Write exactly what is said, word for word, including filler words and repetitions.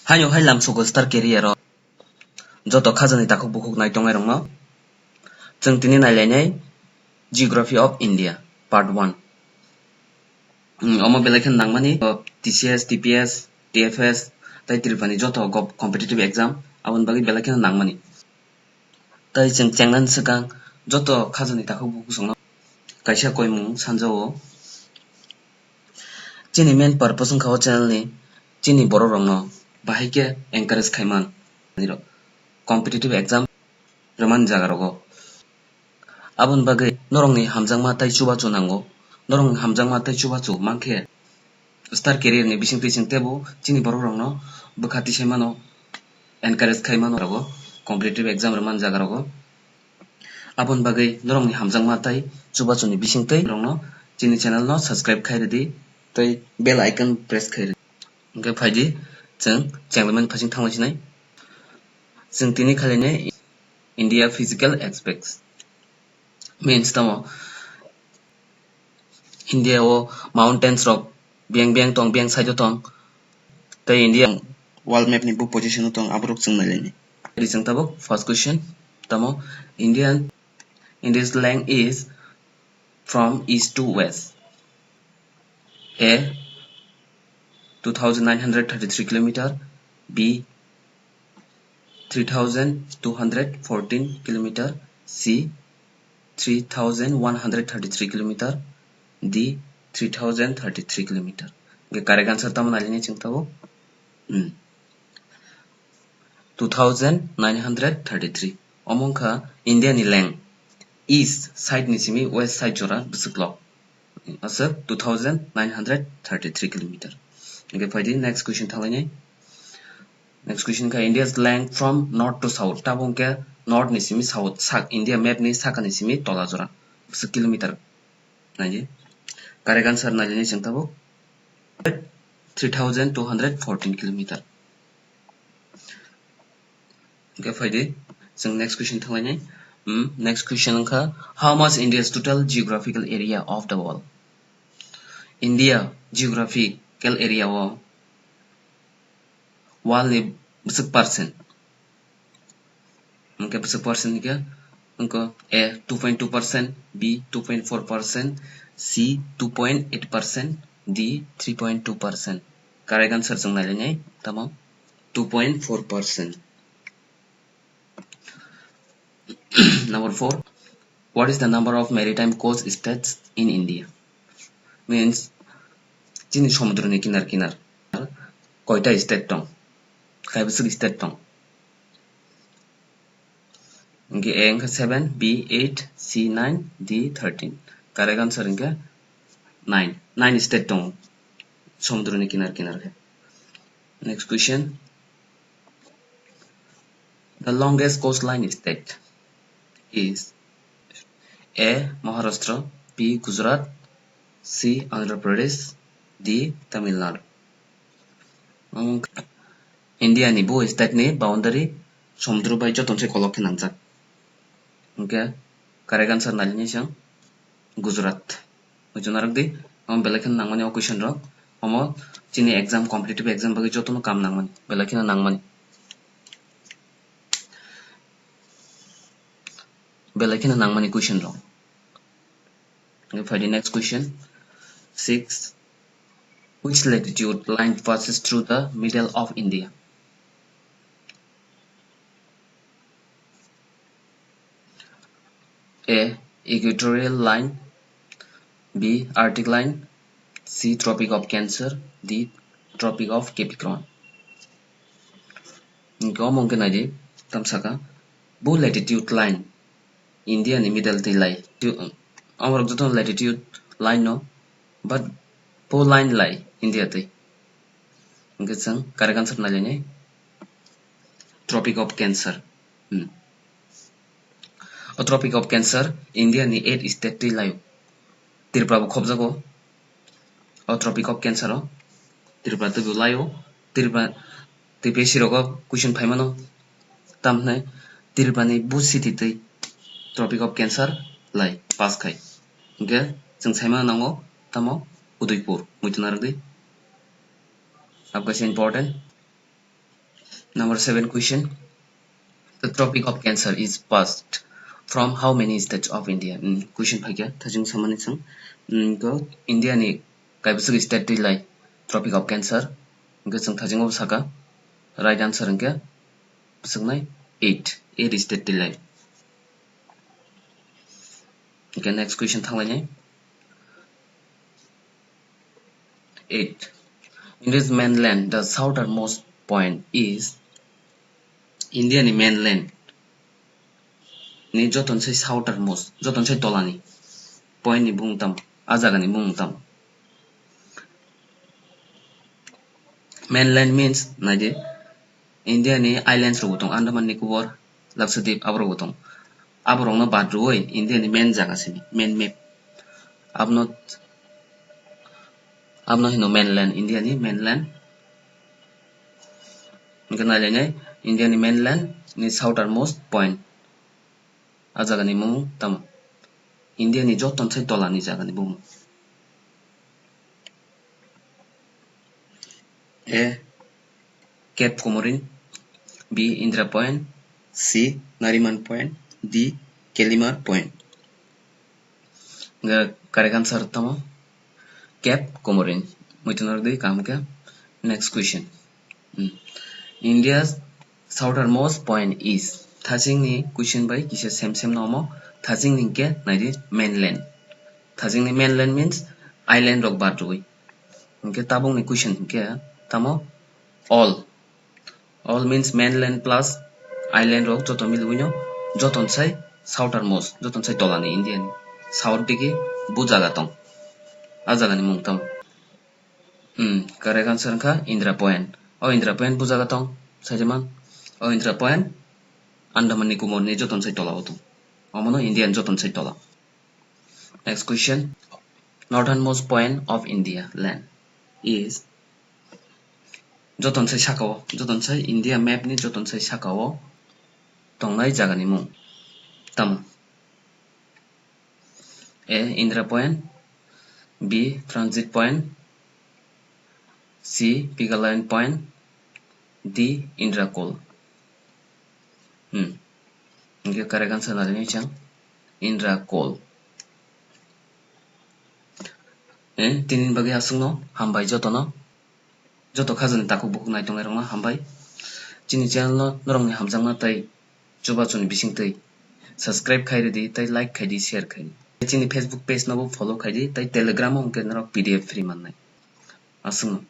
Haino hai lamsogo star career o joto khajani takhuk bukhuk nai tongnai rokno chwng tini nailainai Geography of India part one. Hmm, omo belai kheno nangmani, o, T C S, T P S, T F S, tei Tripura ni joto gov-, competitive exam, aboni bagwi belai kheno nangmani. Tei chwng chengnani swkang joto khajani takhuk bukhuk songno kaisa koimung sanjao. Chini main purpose wngkha o channel ni chini borok rokno bahai khe encourage khaiman competitive exam rwmani jaga rogo. Aboni bagwi norokni hamjakma tei chubachu nango. Norokni hamjakma tei chubachu mankhe star career ni bisingtwi chwng teibo chini borok rokno bwkha tisai mano, encourage khai mano rogo, competitive exam rwmani jaga rogo. Aboni bagwi norokni hamjakma tei chubachuni bisingtwi norokno chini channel no subscribe khai rwdi tei bell icon press khai rwdi. Hwnkhe phaidi chwng chenglamani phasing thangwi sinai. Chwng tini khaline India physical aspects. Means tamo India o mountains rok beng beng tong, beng side o tong. Tei India world map ni bo position o tong, aborok chwng nai laini. Ri chwng tabuk first question, tamo Indian, India's length is from east to west. A, two thousand nine hundred thirty-three kilometer, B, three thousand two hundred fourteen kilometer, C, three thousand one hundred thirty-three kilometer, D, three thousand thirty-three kilometer. Hwnkhe correct answer tamo nalini chwng tabuk? Hmm. Two thousand nine hundred thirty-three. Omo wngkha India ni length. East side ni simi west side jora bwswk lok. Aswk two thousand nine hundred thirty-three kilometer. Hwnkhe phaidi next question thanglainai. Next question kha India's length from north to south. Tabuk hwnkhe north ni simi south, sak India map ni saka ni simi tola jora bwswk kilometer. Naidi. Correct answer nailini chwng tabuk three thousand two hundred fourteen kilometer. Hwnkhe phaidi chwng next question thanglainai. Hmm, next question wngkha, how much India's total geographical area of the world? India geographical area o world ni bwswk percent? Hwnkhe bwswk percent hwnkhe, wngkha A two point two percent, B two point four percent, C two point eight percent, D three point two percent. Correct answer chwng nailainai tamo two point four percent. Number four, what is the number of maritime coast states in India? Means, chini somudro ni kinar kinar koita state tong? Kaibwswk state tong? Hwnkhe A wngkha seven, B eight, C nine, D thirteen. Correct answer wngkha nine. Nine state tongo somudro ni kinar kinar khe. Next question. The longest coastline state is A, Maharashtra, B, Gujarat, C, Andhra Pradesh, D, Tamil Nadu. Ang India ni bo state ni boundary somudro bai joto se kolok khe nangjak. Hwnkhe correct answer nalini chwng Gujarat. Muchung narwk di, omo belai kheno nangmani o question rok. Omo chini exam, competitive exam bagwi jotono kam nangmani, belai kheno nangmani. Belai kheno nangmani question rok. Hwnkhe phaidi next question. Six. Which latitude line passes through the middle of India? A, equatorial line, B, Arctic line, C, Tropic of Cancer, D, Tropic of Capricorn. Hwnkhe omo hwnkhe naidi, tamsaka, bo latitude line India ni middle twi lai. Amorok joto latitude line no, but bo line lai India twi. Hwnkhe chwng correct answer nailainai, Tropic of Cancer. Hmm. O Tropic of Cancer India ni eight state twi laio. Tripura bo khobjago o Tropic of Cancer o. Tripura twi bo laio. Tripura, T P S C rogo question phaimano. Tamhinai Tripura ni bo city twi Tropic of Cancer lai pass khai. Hwnkhe chwng saimano nango tamo Udaipur, muitu narwk di. Abkaisa important. Number seven question. The Tropic of Cancer is passed from how many states of India? Hmm, question phaikha, thajing samani chwng. Hmm, to India ni kaibwswk state twi lai Tropic of Cancer? Hwnkhe chwng thajing o saka. Right answer hwnkhe bwswknai eight, eight state twi lai. Okay, next question thanglainai. Eight. India's mainland, the southernmost point is, India ni mainland ni joton sai southernmost, joton sai tolani point ni bumung tamo, a jaga ni bumung tamo? Mainland means, naidi, India ni islands rok bo tong, Andaman Nicobar, Lakshadweep, aborok bo tong. Aborokno bad rwui India ni main jaga simi, main map. Abno, abno hino mainland, India ni mainland. Hwnkhe nailainai, India ni mainland ni southernmost point. A jaga ni bumung tamo? India ni joton sai tola ni jaga ni bumung. A, Cape Comorin, B, Indira Point, C, Nariman Point, D, Kelimar Point. Hwnkhe correct answer tamo Cape Comorin. Muitu norok dui kaham khe. Next question. Hmm. India's southernmost point is. Thajing ni question bai kisa same same no omo. Thajing ni hwnkhe naidi mainland. Thajing ni mainland means island rok bad rwui. Hwnkhe tabuk ni question hwnkhe tamo all. All means mainland plus island rok joto milwino joton sai southernmost, joton sai tolani India ni south digi bu jaga tong. A jaga ni mung tamo? Hmm, correct answer wngkha Indira Point. O Indira Point bu jaga tong, saijama. O Indira Point Andaman Nicobar ni joton sai tola o tong. Omono India ni joton sai tola. Next question. Northernmost point of India land is. Joton sai saka o, joton sai India map ni joton sai saka o tongnai jaga ni mung tamo? A, Indira Point, B, Transit Point, C, Pigalayan Point, D, Indira Col. Hmm. Hwnkhe correct answer nalini chang Indira Col. Eh, tini bagwi aswkno hambai jotono. Joto khajani takhuk bukhuk naitongnai rokno hambai. Chini channel no norokni hamjakma tei chubachuni bisingtwi subscribe khairidi tei like khaidi, share khaidi. Chini Facebook page nobo follow khaidi tei Telegram o hwnkhe norok P D F free mannai. Aswkno.